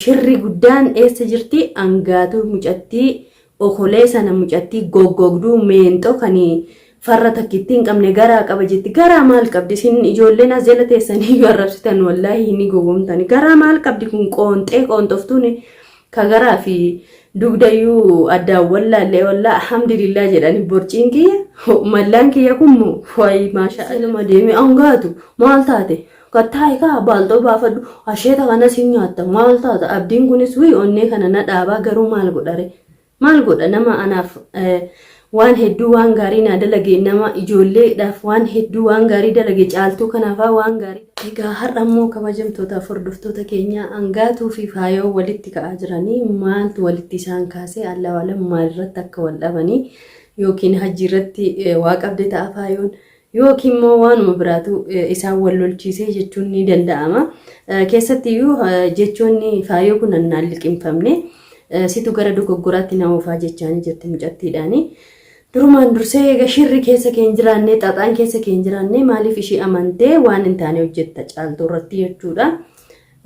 Shirri guddaan eessa jirti angaatuu mucattii okolee sana mucattii goggogduu meenxoo kan farra takkittii hin qabne garaa qaba jetti garaa maal qabdi isin ijoolleen as jala teessanii iyyuu arrabsitan wallaahi ni gowwomtani garaa maal qabdi kun qoonxee qoonxoftuun ka garaa fi dugdayyuu addaan wallaalle wallaa alhamdulillah jedhani borciin kiyya mallaan kiyya kun moo wayi maasha Allah deemee angaatu maal taate Gad taa'i kaa baalxoo baafadhu asheeta kanas hin nyaatta maal taata abdiin kunis wii onnee kana na dhaabaa garuu maal godhare maal godha nama anaaf waan hedduu waan gaarii naa dalage nama ijoolleedhaaf waan hedduu waan gaarii dalage caaltuu kanaafaa waan gaarii Egaa har'a immoo kabajamtootaaf hordoftoota keenya angaatuu fi faayoo walitti ka'aa jiranii maaltu walitti isaan kaase Allahu alam maalirratti akka wal dhabanii yookiin hajji irratti waa qabde ta'a faayoon Yookiin immoo waanuma biraatu isaan wal lolchiisee jechuun ni danda'ama. Keessattiyyuu jechoonni faayoo kun naan liqimfamne situ gara dogoggoraatti na oofaa jechaanii jirti mucattiidhaani. Durumaan dursee eega shirri keessa kee hin jiraanne xaxaan keessa kee hin jiraanne maaliif ishii amantee waan hin taane hojjetta caaltuu irratti jechuudha.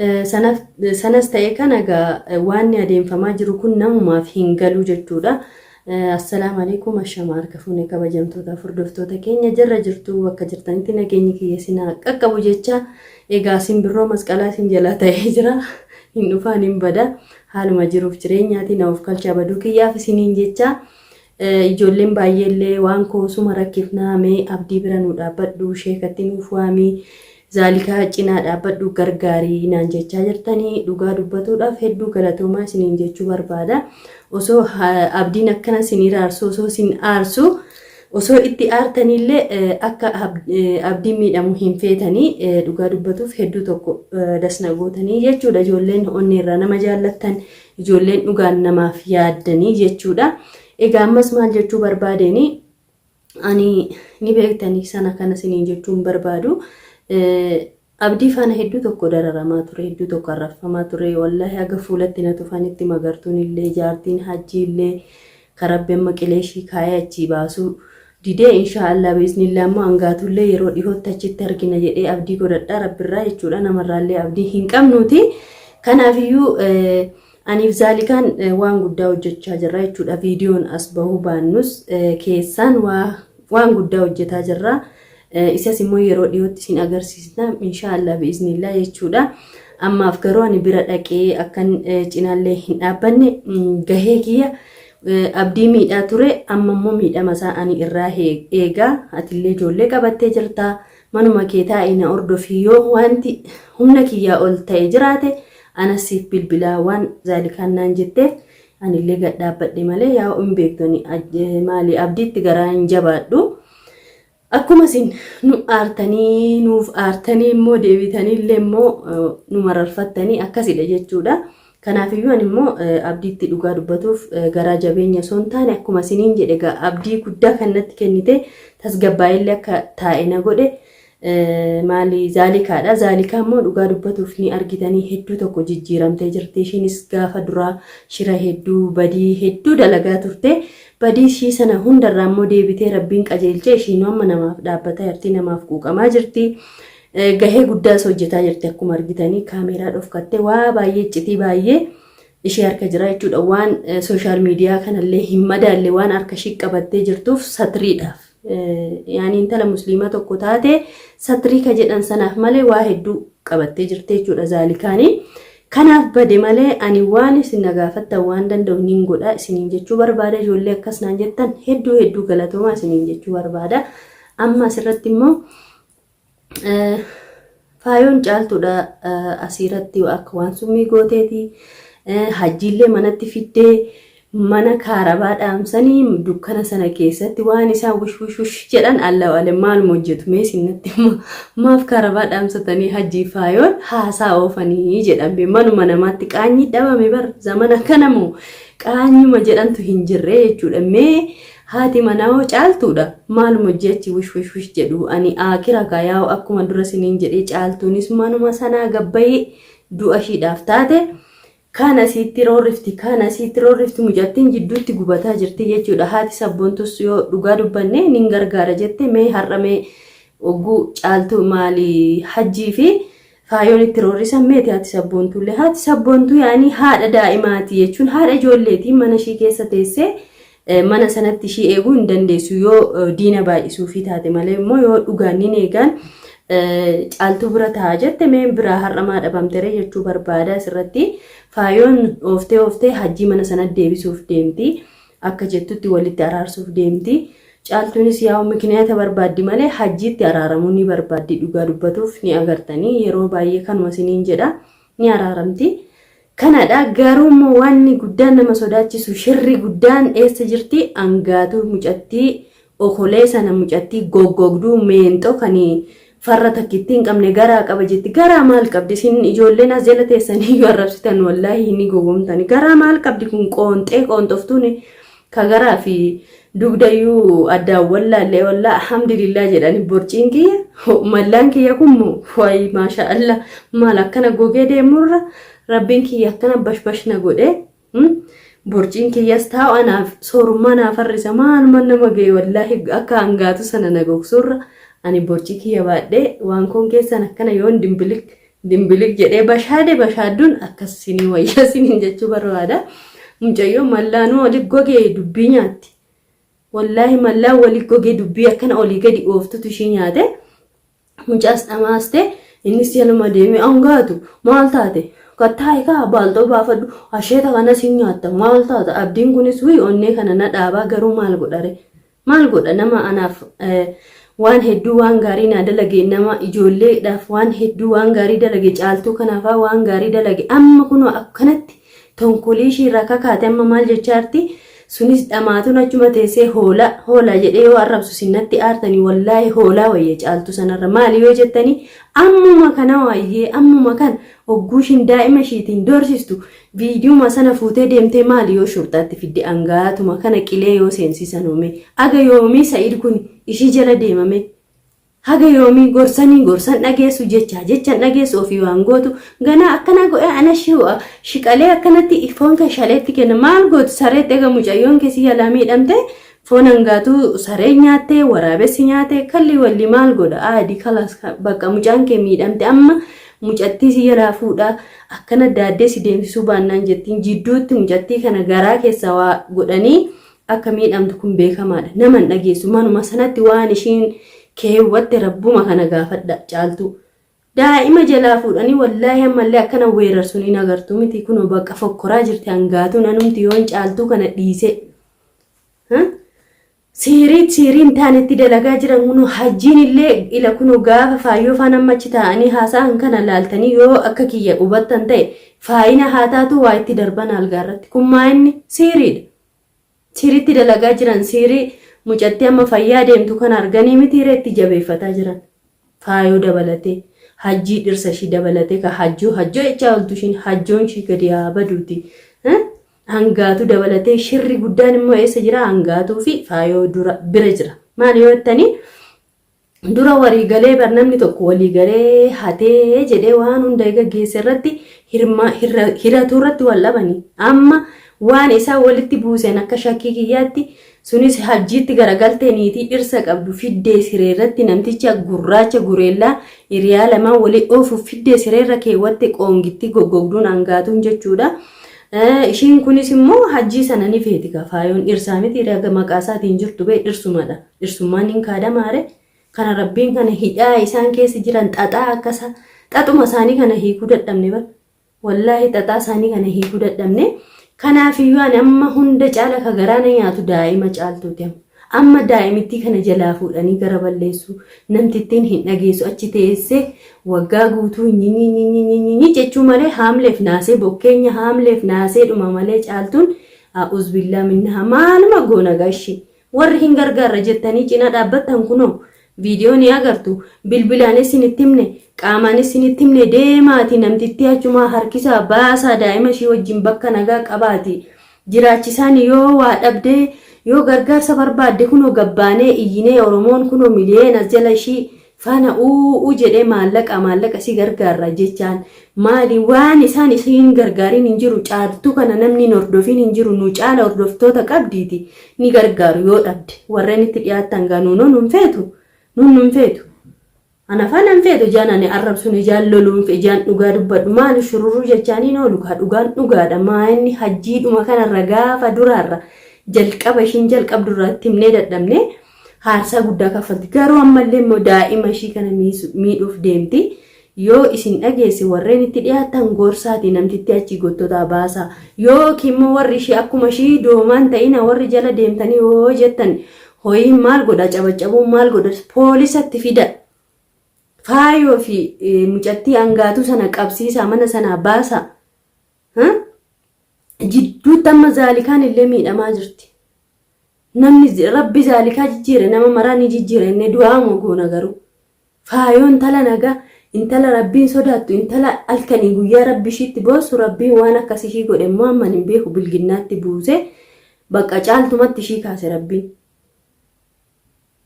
Sanas ta'e kana egaa waanni adeemfamaa jiru kun namumaaf hin galu jechuudha. Assalaamu alaikum ashama harka fuune kabajamtoota hordoftoota keenya jirra jirtu bakka jirtanitti nageenyi kiyya isin haa qaqqabu jecha egaa simbirroo masqalaa isin jalaa ta'ee jira hin dhufaan hin bada haaluma jiruuf jireenyaatiin na of kalchaa baduu kiyyaaf isiniin jecha Ijoolleen baay'eellee waan koo suma rakkifnaa mee abdii bira nuu dhaabbadhu sheekatti nuuf waamii zaalikaa cinaa dhaabbadhu gargaarii naan jechaa jirtanii dhugaa dubbatuudhaaf hedduu galatoomaa isiniin jechuu barbaada. Osoo abdiin akkana isin hiraarsu osoo isin aarsu osoo itti aartaniillee akka abdiin miidhamu hin feetanii dhugaa dubbatuuf hedduu tokko dasna gootanii jechuudha ijoolleen onneerraa nama jaallattan Ijoolleen dhugaan namaaf yaaddanii jechuudha. Egaa ammas maal jechuu barbaadeeni ani ni beektanii sana kana isiniin jechuu hin barbaadu. Abdii faana hedduu tokko dararamaa ture, hedduu tokko arrabfamaa ture. Wallaahi haga fuulatti na tufanitti magartuun illee, jaartiin hajjii illee ka rabbi amma qilee ishii kaayee achii baasuu didee inshaa Allah biiznillah immoo hangaatullee yeroo dhihootti achitti argina jedhee abdii godhadha rabbirraa jechuudha namarraallee abdii hin qabnuuti. Kanaafiyyuu aniif zaalikaan waan guddaa hojjechaa jirra jechuudha viidiyoon as bahuu baannus keessaan waan guddaa hojjetaa jirra. Isas immoo yeroo dhiyootti isin agarsiisna inshaa Allah biiznillah jechuudha. Ammaaf garuu ani bira dhaqee akkan cinaallee hin dhaabbanne gahee kiyya abdii miidhaa ture amma immoo miidhama isaa ani irraa eegaa atillee ijoollee qabattee jirta manuma kee taa'ii na hordofi yoo wanti humna kiyyaa ol ta'e jiraate anas siif bilbilaa waan zaalikaan naan jetteef anillee gad dhaabbadhe malee yaa hin beektu ani maali abdiitti garaa hin jabaadhu. Akkuma isin nu aartanii nuuf aartanii immoo deebitanii illee immoo nu mararfattanii akkasidha jechuudha. Kanaafiyyuu ani immoo abdiitti dhugaa dubbatuuf garaa jabeenya osoo hin taane akkuma isiniin jedhe egaa abdii guddaa kan natti kennite tasgabbaa'ellee akka taa'e na godhe maali zaalikaadha. Zaalikaa immoo dhugaa dubbatuuf ni argitanii hedduu tokko jijjiiramtee jirti. Ishiinis gaafa duraa shira hedduu badii hedduu dalagaa turte. Badii ishii sana hundarraa immoo deebitee Rabbiin qajeelchee ishiinuu amma namaaf dhaabbataa jirti, namaaf quuqamaa jirti. Gahee guddaas hojjetaa jirti akkuma argitanii kaameeraa dhofkattee waa baay'ee iccitii baay'ee ishee harka jira jechuudha. Waan sooshaal miidiyaa kanallee hin madaalle waan harka ishii qabattee jirtuuf satriidhaaf. Yaani intala musliimaa tokko taate satrii ka jedhan sanaaf malee waa hedduu qabattee jirti jechuudha zaalikaanii. Kanaaf bade malee ani waan isin na gaafattan waan danda'u nin godha isiniin jechuu barbaada ijoollee akkas naan jettan hedduu hedduu galatoomaa isiniin jechuu barbaada. Amma asirratti immoo faayoon caaltuudha asiirratti akka waan summii gooteeti hajjiillee manatti fiddee Mana kaarabaa dhaamsanii dukkana sana keessatti waan isaan wush wush wush jedhan Allahu alem maaluma hojjetu mee isin natti hima maaf kaarabaa dhaamsatanii hajjii faayoon haasaa oofanii jedhan bee manuma namaatti qaanyii dhabame bar zamana kana moo qaanyuma jedhantu hin jirre jechuudha mee haati manaa hoo caaltuudha maaluma hojii achi wush wush wush jedhu ani aakira kaa yaa'u akkuma dura isiniin jedhee caaltuunis manuma sanaa gabbayee du'a ishiidhaaf taate Kaan asiitti roorrifti, kaan asiitti roorrifti mucattiin jidduutti gubataa jirti jechuudha. Haati sabboontus yoo dhugaa dubbanne nin gargaara jette mee har'a mee ogguu caaltuu maali hajjii fi Faayoon itti roorrisan meeti haati sabboontuullee. Haati sabboontuu yaani haadha daa'imaati jechuun haadha ijoolleeti mana ishii keessa teessee mana sanatti ishii eeguu hin dandeessu yoo diina baay'isuufii taate malee immoo yoo dhugaan nin eegaan caaltuu bira ta'a jette mee biraa har'a maa dhabamtere jechuu barbaada asirratti faayoon ooftee ooftee hajjii mana sanatti deebisuuf deemti akka jettutti walitti araarsuuf deemti. Caaltuunis yaa'u mikiniyaata barbaaddi malee hajjiitti araaramuu ni barbaaddi dhugaa dubbatuuf ni agartanii yeroo baay'ee kanuma isiniin jedha ni araaramti. Kanadha garuu immoo wanni guddaan nama sodaachisu shirri guddaan eessa jirti angaatuu mucattii okolee sana mucattii goggogduu meenxoo kan farra takkittii hin qabne garaa qaba jetti garaa maal qabdi isin ijoolleen as jala teessanii iyyuu arrabsitan wallaahi ni gowwomtani garaa maal qabdi kun qoonxee qoonxoftuun ka garaa fi dugdayyuu addaan wallaallee wallaa alhamdulillah jedhani borciin kiyya mallaan kiyya kun moo wayi maasha Allah maal akkana gogee deemurra rabbiin kiyya akkana bashbash na godhee Borciin kiyyas taa'u anaaf soorummaa naaf har'isa maaluma nama ga'e wallaahi akka hangaatu sana na gogsurra ani borcii kiyya baadhee waan koon keessan akkana yoon dimbilik dimbilik jedhee bashaade bashaadduun akkas sinii wayyaa siniin jechuu barbaada. Mucayyoo mallaanuu oli gogee dubbii nyaatti. Wallaahi mallaan wali gogee dubbii akkana olii gadi ooftutu ishii nyaate. Mucaas dhamaaste innis jaluma deemee angaatu maal taate kattaa'e kaa baalxoo baafadhu asheeta kanas hin nyaatta maal taata abdiin kunis wii onnee kana na dhaabaa garuu maal godhare maal godha nama anaaf waan hedduu waan gaarii naa dalage nama ijoolleedhaaf waan hedduu waan gaarii dalage caaltuu kanaafaa waan gaarii dalage amma kunoo akkanatti Tonkolii ishii irraa kakaate amma maal jechaa jirti? Sunis dhamaatuun achuma teessee hoolaa hoolaa jedhee yoo arrabsu isin natti aartanii wallaahi hoolaa wayya caaltuu sanarra maali yoo jettanii ammuma kana waayyee ammuma kana ogguu ishiin daa'ima ishiitiin doorsistu viidiyuma sana fuutee deemtee maali yoo shurxaatti fidde angaatuma kana qilee yoo seensisan hoomee aga yoomii sa'id kun ishii jala deemame Haga yoomii gorsanii gorsan dhageessu jechaa jechan dhageessu ofii waan gootu ganaa akkana godhee ana shiqalee akkanatti foon kee shaleetti kenna maal gootu sareetti ega mucayyoon kee si jalaa miidhamte foon hangaatuu saree nyaattee waraabessi nyaate kalli walli maal godha aadi kalaas bakka mucaan kee miidhamte amma mucattii si jalaa fuudhaa akkana daaddee si deemsisuu baannaan jettiin jidduutti mucattii kana garaa keessa waa godhanii akka miidhamtu kun beekamaadha. Nama hin dhageessu. Manuma sanatti waan ishiin keewwatte rabbuma kana gaafadha caaltuu. Daa'ima jalaa fuudhanii wallaahi ammallee akkana weerarsuun hin agartu miti kunoo bakka fokkoraa jirti hangaatuun anumti yoon caaltuu kana dhiisee. Siirii siirii hin taanetti dalagaa jiran kunoo hajjiin illee ila kunoo gaafa faayyoo faan amma achi taa'anii haasa'an kana laaltanii yoo akka kiyya hubattan ta'e faayina haa taatu waa itti darban algaa irratti kun maa inni siiriidha. Siiriitti dalagaa jiran siirii mucattii amma fayyaa deemtu kana arganii mitiiree itti jabeeffataa jiran. Faayoo dabalatee hajjii dhirsa ishii dabalatee ka hajjoo hajjoo jechaa oltu ishiin hajjoon ishii gadi haa baduuti. Hangaatu dabalatee shirri guddaan immoo eessa jira hangaatuu fi faayoo dura bira jira. Maali yoo jettanii dura walii galee bar namni tokko walii galee hatee jedhee waan hunda eega geesse irratti hiratuu irratti wal dhabani. Amma waan isaan walitti buuseen akka shakkii kiyyaatti sunis hajjiitti garagaltee niitii dhirsa qabdu fiddee siree irratti namticha gurraacha gureellaa hiriyaa lamaan walii oofuuf fiddee sireerra keewwatte qoongitti goggogduun hangaatuun jechuudha. Ishiin kunis immoo hajjii sana ni feeti faayoon dhirsaa miti raga maqaa isaatiin jirtu bee dhirsumadha. Dhirsummaan hin kaadamaare kana rabbiin kana hidhaa isaan keessa jiran xaxaa akkasa xaxuma isaanii kana hiikuu dadhabne bar wallaahi xaxaa isaanii kana hiikuu dadhabne kanaafiyyuu ani amma hunda caala ka garaa na nyaatu daa'ima caaltuuti amma amma daa'imittii kana jalaa fuudhanii gara balleessu namtittiin hin dhageessu achi teessee waggaa guutuu nyinyinyinyinyinyi jechuu malee haamleef naasee bokkeenya haamleef naasee dhuma malee caaltuun a'uuzbillaa minnaha maaluma goona gashi Warri hin gargaarra jettanii cinaa dhaabbattan kunoo viidiyoo ni agartu bilbilaanis isinitti himne qaamaanis isinitti himne deemaati namtittii achumaa harkisaa baasaa daa'ima ishii wajjin bakka nagaa qabaati jiraachisaan yoo waa dhabdee yoo gargaarsa barbaadde kunoo gabbaanee iyyinee oromoon kunoo miliyoon as jala ishii faana u'u jedhee maallaqa maallaqa si gargaarra jechaan maali waan isaan isiin gargaariin hin jiru caaltuu kana namni hin hordofiin hin jiru nu caala hordoftoota qabdiiti ni gargaaru yoo dhabde warreen itti dhiyaattan gaa nuunoo nun feetu nun nun feetu. Ana afaan hin feetu ijaan ani arrabsuun ijaan loluun ijaan dhugaa dubbadhu maali shururuu jechaaniin oolu kaa dhugaan dhugaadha maa inni hajjiidhuma kanarra gaafa duraarra jalqaba ishiin jalqabdurraa itti himnee dadhabne haarsaa guddaa kaffalti garuu ammallee immoo daa'ima ishii kana miidhuuf deemti yoo isin dhageesse warreen itti dhiyaattan gorsaatii namtitti achii gottotaa baasaa yookiin immoo warri ishii akkuma ishii doomaan ta'ina warri jala deemtanii yoo jettan Hoyiin maal godha cabaccabuun maal godha poolisatti fida faayoo fi mucattii angaatuu sana qabsiisaa mana sanaa baasaa jidduutti amma zaalikaan illee miidhamaa jirti. Namni rabbi zaalikaa jijjiire nama maraa ni jijjiira inni du'aa moo goona garuu. Faayoo intala nagaa intala rabbiin sodaattu intala halkanii guyyaa rabbi ishiitti boossu rabbiin waan akkas ishii godhe immoo amman hin beeku bilginnaatti buuse bakka caaltumatti ishii kaase rabbiin.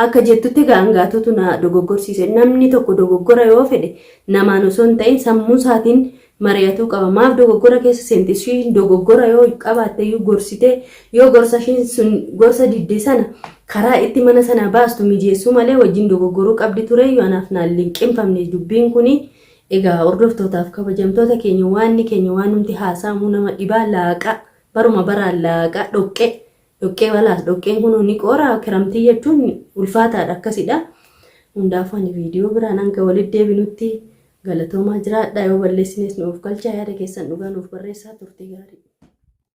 Akka jettutti egaa angaatuutu na dogoggorsiise namni tokko dogoggora yoo fedhe namaan osoo hin ta'in sammuu isaatiin mari'atuu qaba. Maaf dogoggora keessa seenti? Ishiin dogoggora yoo qabaatte iyyuu gorsitee yoo gorsa ishiin sun gorsa didde sana karaa itti mana sanaa baastu mijeessuu malee wajjin dogoggoruu qabdi tureyyuu anaaf naan linqinfamne dubbiin kuni. Egaa hordoftootaaf kabajamtoota keenya waanni keenya waanumti haasa'amuu nama dhibaa laaqa baruma baraan laaqa dhoqqee dhoqqee balaas dhoqqeen kunuu ni qoora kiramtii jechuun ulfaataadha akkasidha. Hundaafuu ani viidiyoo biraan hanga walitti deebinutti Galatoomaa jiraadhaa yoo balleessines nu of galchaa yaada keessan dhugaa nuuf barreessaa turtii gaarii.